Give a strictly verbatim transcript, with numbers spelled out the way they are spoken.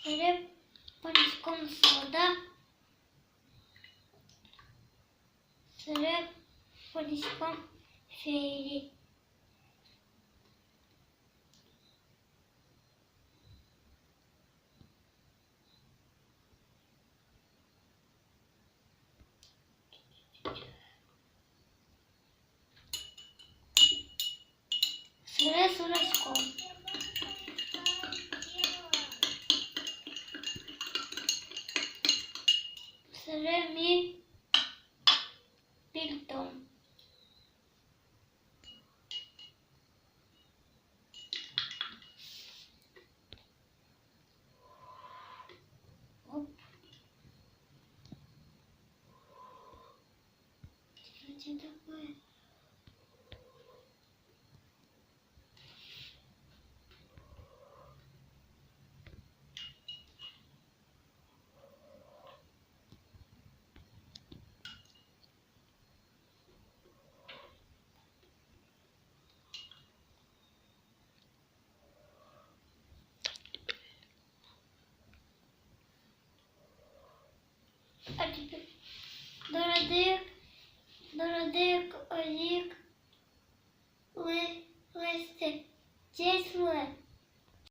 Собере понӥськом сода. Собере понӥськом фейри. Собере сураськом. Собере ми пильтом. Оп. Что это такое? Дородык, дородык, одӥг лы-, лэсьтэ. Ӟеч луэ.